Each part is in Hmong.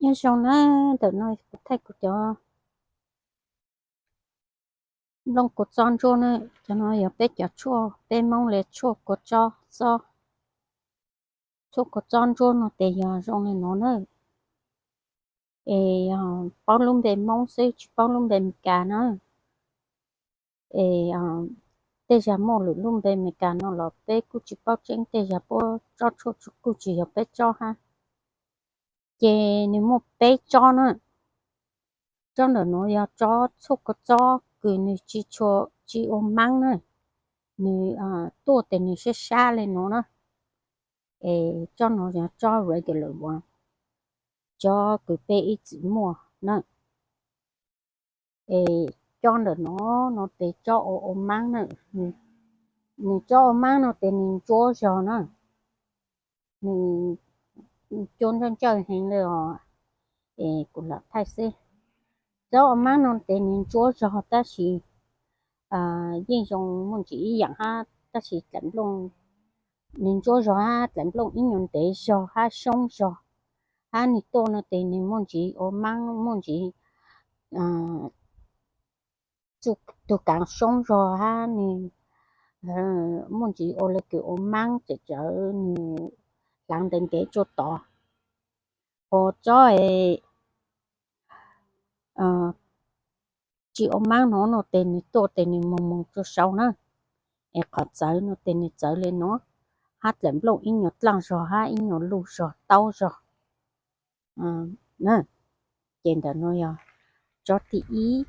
Nyob zoo na, ntawm no kuv thaij kuv cov nplooj kua txob ntsuab na. Cov no yog peb cov tshuaj, peb Hmoob li tshuaj kua txob, txob, tshuaj kua txob ntsuab no ces yog zoo li no na. Es yog paub lub npe Hmoob xwb tsis paub lub npe Meskas na. Es tej zag muaj lwm lub npe Meskas no los peb kuj tsis paub tseeb, tej zag puab tsob tshuaj kuj tsis yog peb tsob hab. Ces nws muaj peb tsob na. Tsob ntawm nuav yog tsob tshuaj kua txob kws nws tsis tshua, tsis ua maab na. Nws tuaj tes nws sab sab li nuav na. Es tsob nuav yog tsob regular one, tsob kws peb ib txwm muaj na. Es tsob ntawm no, no tes tsob ua ua maab na. Nws tsob ua maab no tes nws ntsuab zog na. Nws cua ntsawj ntsawj heev li os. Es kuv lam thaij xwb. Tsob ua maab no tes nws ntsuab zog tab sis yeej zoo muaj ntsis ib yaam hab, tab sis dlaim nplooj, nws ntsuab zog hab dlaim nplooj ib nyuag ntev zog hab soob zog. Hab nws tuaj no tes nws muaj ntsis ua maab, muaj ntsis tug kaav soob zog hab nws muaj ntsis ua le kws ua maab txawm tsawv nws hlaav ntev ntev tsuag tod. Ho tsob tsis ua maab no no tes nws tuaj tes nws moog moog tsuag sau na. Es qhov txawv no tes nws txawv li no, hab dlaim nplooj ib nyuag dlaaj zog hab ib nyuag luj zog taub zog. Ces ntawm no yog tsob thib ib.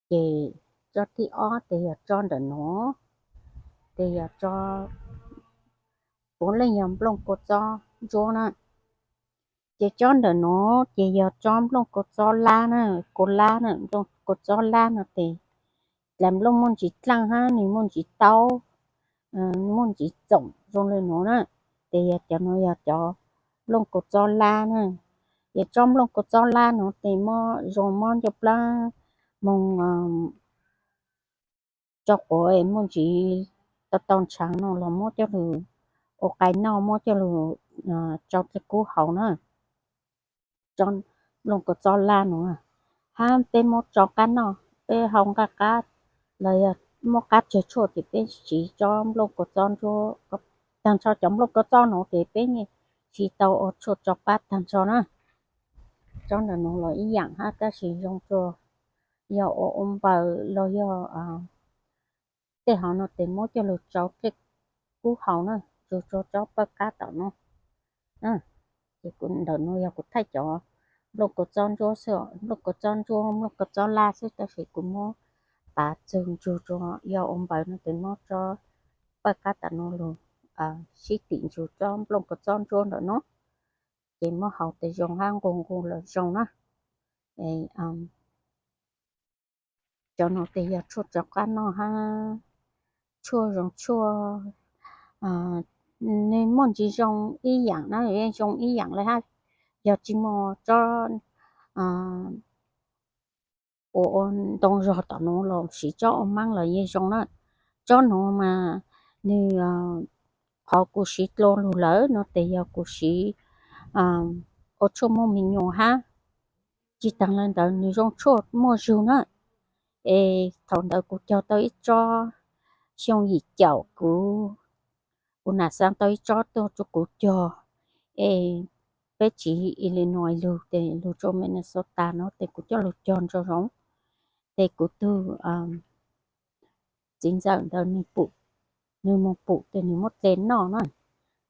Ces tsob thib ob tes yog tsob ntawm no, tes yog tsob, puav leej yog nplooj kua txob ntsuab na. Ces tsob ntawm no ces yog tsob nplooj kua txob lab na, kua lab na, nplooj kua txob lab no tes dlaim nplooj muaj ntsis dlaaj hab nws muaj ntsis taub, muaj ntsis txoom zoo li no na. Ces yog cov no yog cov nplooj kua txob lab na. Ces tsob nplooj kua txob lab no tes muab zoo muab coj plaab moog tso quav, muaj ntsis tau tau ntshaav no los muab coj lug ua qai noj, muab coj lug tsau dlej kub haus na. Tsob nplooj kua txob lab no, hab peb muab tso qab noj, peb hau nqaj qab los yog muab qab tsawg tshuaj ces peb siv tsob nplooj kua txob ntsuab. Taag nrho cov nplooj kua txob no ces peb siv tau ua tshuaj tso qab taag nrho na. Tsob ntawm no los ib yaam hab tab sis zoo tsuag, yog ua ua npaws los yog tej hauv no tes muab coj lug tsau dlej kub haus na, tsuag tsuag tsob pawj qab tom no. Ces kuv ntawm no yog kuv thaij cov nplooj kua txob ntsuab xwb, nplooj kua txob ntsuab, nplooj kua txob lab xwb, tab sis kuv muab pav txug ntsug tsuag yog ua npaws no tes muab tsob pawj qab tom no lug sib tim ntsug tsob nplooj kua txob ntsuab ntawm no, ces muab haus tes zoo hab nqug nqug los zoo na. Cov no tes yog tshuaj rov qab noj hab tshuaj zoo tshuaj, nws muaj ntsis zoo ib yaam na, zoo ib yaam li hab. Yog tsis muaj tsob ua ua ntoo zog tom nuav los siv tsob ua maab los yeej zoo na. Tsob nuav mas nws, qhov kuv siv dlua lug lawm no tes yog kuv siv ua tshuaj muaj me nyuam hab. Tsis taag le ntawd nws zoo tshuaj muaj zug na. Es thaum ntawd kuv cog tau ib tsob, xyoo yim caum kuv, kuv nam xaa tau ib tsob tuaj rua kuv cog, es peb tsiv Illinois lug tes lug rua Minnesota no tes kuv coj lug cog nraum zoov. Tes kuv tug txiv ntxawm ntawd nws pum, nws moog pum tes nws muab tle noj na,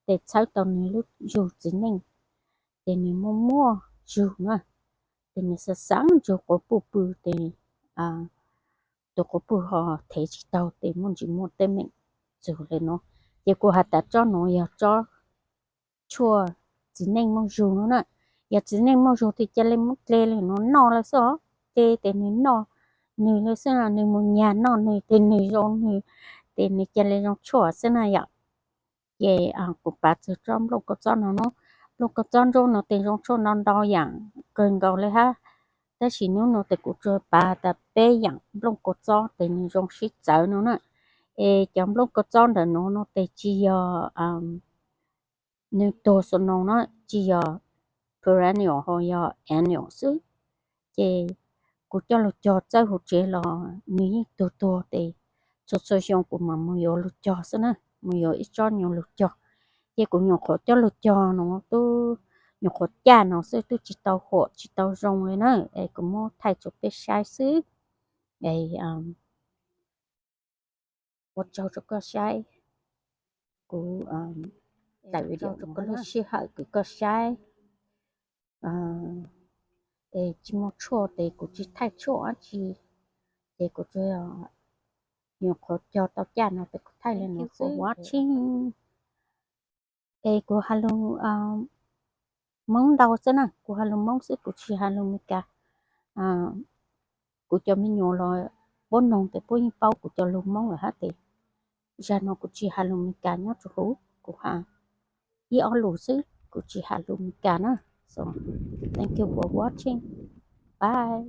tes txhawb tau nws lub zug txiv neej, tes nws muaj muaj zug na, tes nws xaav xaav ntsug quav puj pw tes tus quav puj ho thev tsis taug tes muaj ntsis muaj teeb meem txug le no. Ces kuv has tas tsob nuav yog tsob tshuaj txiv neej muaj zug no na. Yog txiv neej muaj zug tes ca le muab tle le nuav noj le xwb os. Tle tes nws noj nws le xwb, nws mus nyag noj nws tes nws zoo nws, tes nws ca le zoo tshuaj xwb na yom. Ces kuv pav txug tsob nplooj kua txob no, nplooj kua txob ntsuab no tes zoo tshuaj ntau ntau yaam kawg nkaus le hab. Tab sis nub no tes kuv tsuas pav tas peb yaam nplooj kua txob tes nws zoo sib txawv no na. Es cov nplooj kua txob ntawm nuav no tes tsis yog nws tuag xwb no na, tsis yog perennial ho yog annual xwb. Ces kuv coj lug cog txawj hauv tsev los nws yeej tuag tuag tes txhua txhua xyoo kuv mam mus yuav lug cog xwb na, mus yuav ib tsob nyuag lug cog. Ces kuv nyuam qhuav coj lug cog no tub, nyuam qhuav caj no xwb, tub tsis tau huam tsis tau zoo li na, es kuv muab thaij rau peb saib xwb. Es ua tsaug rau koj saib, kuv tawm video rau koj lub sij hawm kws koj saib. Es tsis muaj tshuaj tes kuv tsis thaij tshuaj dab tsi, ces kuv tsuas nyuam qhuav cog tau caj no tes kuv thaij li no xwb. Watching. Es kuv has lug Moob ntau xwb na, kuv has lug Moob xwb, kuv tsis has lug Meskas. Kuv cov me nyuam los puab noog tes puab yeej paub kuv cov lug Moob lawm hab tes zag no kuv tsis has lug Meskas nyob rua huv, kuv has ib ob lus xwb, kuv tsis has lug Meskas na. So, thank you for watching. Bye.